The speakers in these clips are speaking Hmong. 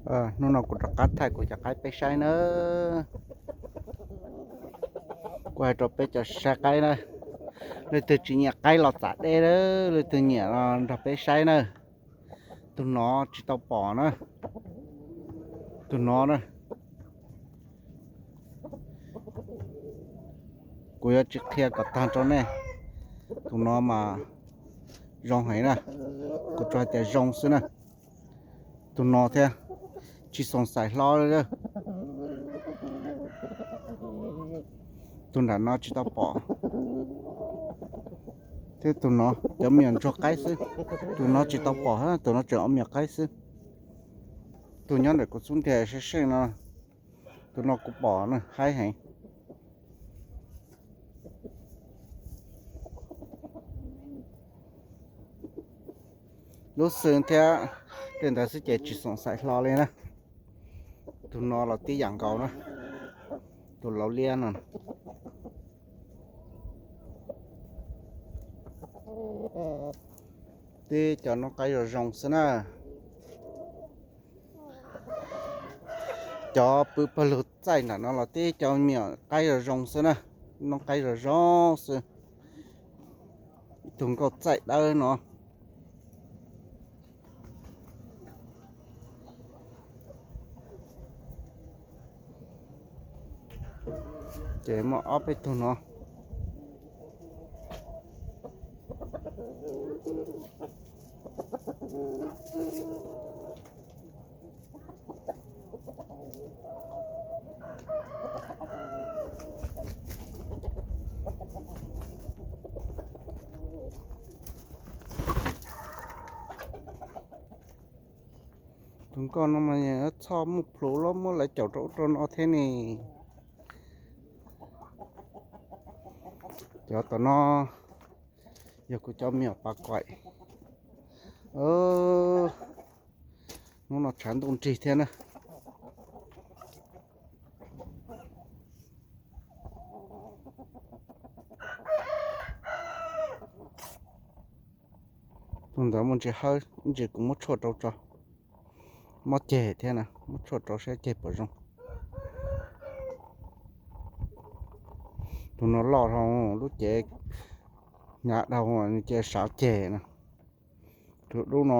Hnub no kuv rov qab thaij kuv cov qaib peb saib na. Kuv hais rau peb cov saib qaib na, leej twg tsis nyiam qaib los txav dej na, leej twg nyiam los nrog peb saib na. Tus no tsis tau pom na, tus no na. Kuv yuav tsis qhia kom tag rau nej. Tus no mas zoo heev na, kuv tsuas hais tias zoo xwb na. Tus no thiab, tsis xoom xaim hlo li. Tus nram no tsis tau pom. Thiab tus no cov me nyuam ntsuag qaib xwb. Tus no tsis tau pom, tus no tseem ob me nyuam qaib xwb. Tus nyob ntawm kuv xub ntiag seej seej no, tus no kuv pom na, haib heev. Lub xwb thiab tej ntawd xwb ces tsis xoom xaim hlo li na. Tus no los tib yam nkaus na, tus laus liab no. Tib cov noob qaib zoo zoo xwb na. Cov pw pawg lug txaij nram no los tib cov me nyuam qaib zoo zoo xwb na, noob qaib zoo zoo xwb. Tus nkauj txaij dawb no. Ces muaj ob peb tug no. Tus nkauj no mas txhoj muaj plhus los muab lawv caum rau ub rau no thiab ne. Cov tom no yog kuv cov me nyuam pas kaim. Hnub no tshav ntuj nrig thiab na. Tus ntawd muaj ntsis hawb, ntsis kuv muab tshuaj rau tso. Mob ceg thiab na, muab tshuaj rau saib ceg puas zoo. Tus no loj dhau lub cev, hnyav dhau, nws cia sav ceg na. Tus dub no,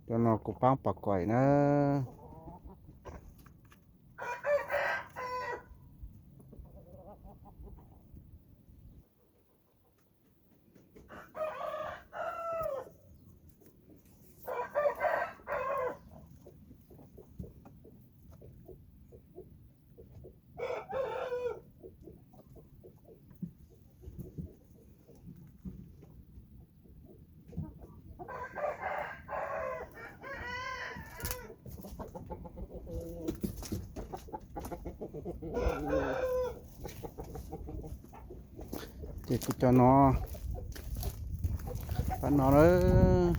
cov no kuv paab pas kaim na. Ces kuv cov no, pab no lawm.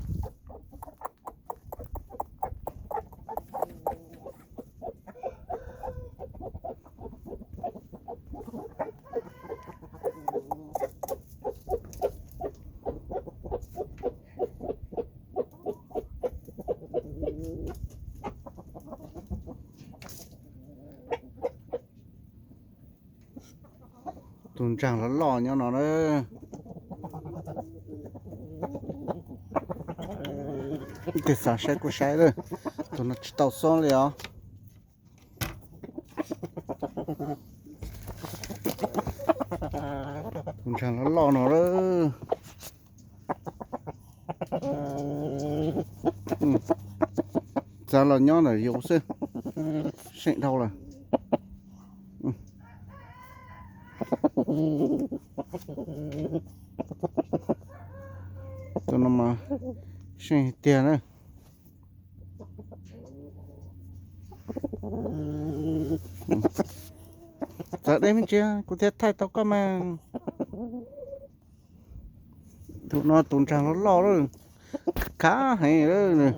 Tus ntsaag loj loj nyob no na. Tus xav saib kuj saib lawm, tus no tsis tau xob li os. Tus ntsaag loj loj no lawm. Txav los nyob ntawm yus xwb, seem dhau lawm. Tus no mas seej tiag na. Txav deb me ntsis kuv thiaj thaij tau koj mas. Tus no tus ntsaag loj loj lawm, khav heev lawm.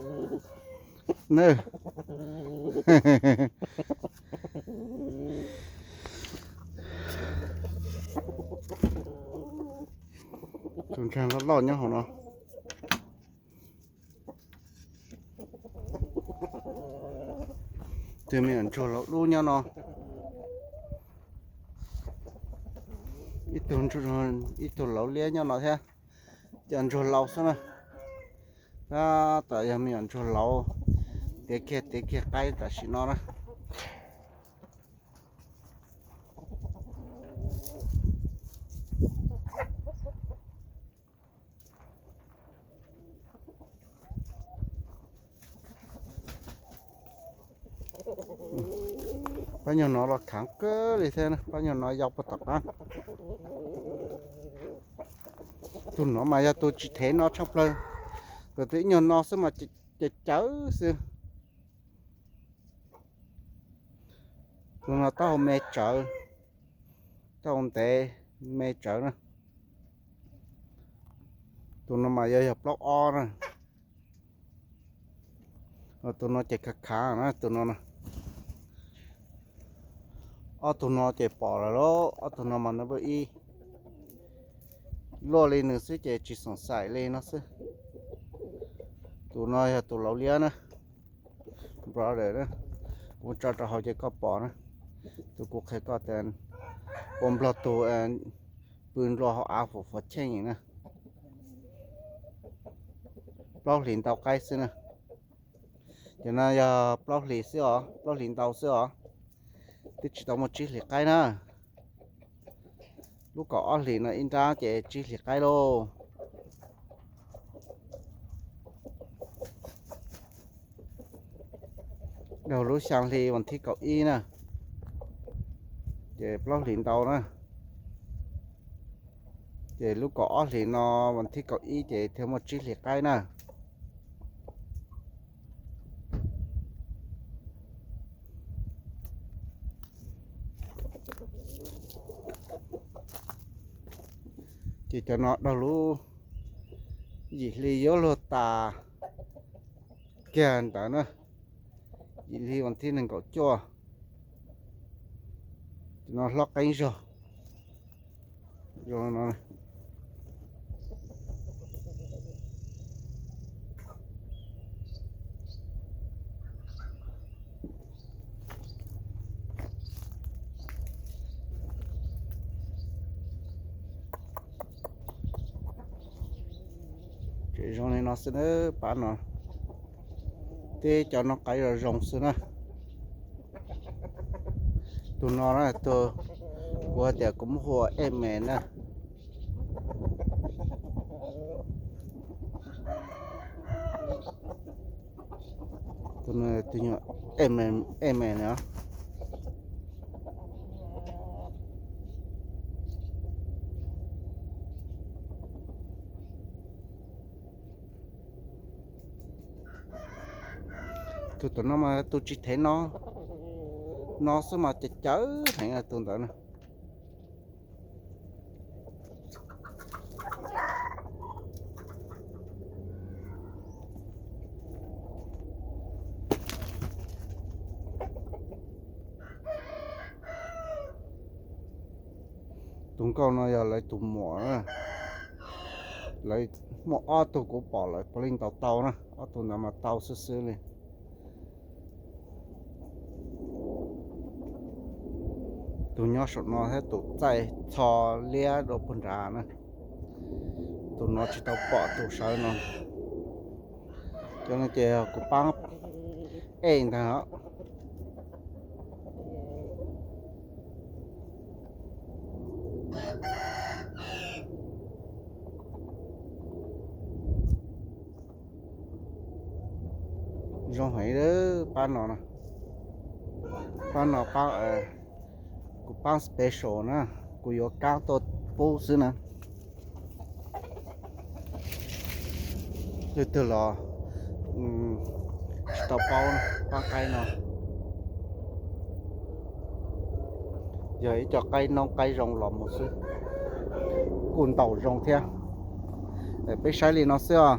Tus ntsaag loj loj nyob hauv no. Tus me nyuam ntsuag laus dub nyob no, ib tug, ib tug laus liab nyob no thiab. Cov ntsuag laus xwb na. Tab tom yog me nyuam ntsuag laus tiav kiag tiav kiag qaib tam sim no na. Pab nyuag no los khav kawg li thiab, pab nyuag no yau puag tom qab. Tus no mas yog tus tsis thev no tshaj plaws, tus ib nyuag no xwb mas cawv cawv xwb. Tus no taub hau me tsawv, taub hau ntev me tsawv na. Tus no mas yog yog plaub ob na. Tus no ces khav khav na tus no. Ob tug no ces pom lawm lauj, ob tug no mas no ib luaj li nws xwb ces tsis xoom xaim li no xwb. Tus no yog tus laus liab na, brother na, kuv tso rau hauv ces koj pom na. Tus kuv qhia koj tias ua nplog tus pw nplua hauv av fum fov cheej na. Plaub hlis ntau qaib xwb na. Cov no yog plaub hlis xwb os, plaub hlis ntau xwb os, twb tsis tau muaj tsib hlis qaib na. Lub kaum ob hlis no ib nrab ces tsib hlis qaib lauj. Dhau lub xyaa hli vas thib kaum ib na, ces plaub hlis ntau na. Ces lub kaum ob hlis no vas thib kaum ib ces thiaj muaj tsib hlis qaib na. Ces cov no dhau lub yim hli yuav luag tas kiag ntawd na, yim hli vas thib nees nkaum cuaj. Cov no hlob qeeb zog. Tseem zoo li no xwb na, pab no. Tib cov no qaib zoo zoo xwb na. Tus no na, tus kuv hais tias kuv muab hu ua Eme na. Tus no tus nyuam Eme, Eme no. Tus tom no mas tus tsis thev no, no xwb mas cawv cawv heev tus ntawd na. Tus nkauj no yog lawv tus muam na. Lawv muaj ob tug kuv pom lawv puav leej ntaus tau na, ob tug ntawd mas tau xwb xwb li. Tus nyob saum no thiab tus txaij txho liab dua puag nrad na. Tus no tsis tau pom tus sawv no. Cov no ces kuv paab ej ntag. Zoo heev, pab no, pab no, pab, kuv paab special na, kuv yuav kaab tuaj pub xwb na. Leej twg los tsis tau paub, paab qaib no yog ib co qaib noob qaib zoo los mus xwb, kuj ntaus zoo thiab. Peb saib li no xwb os.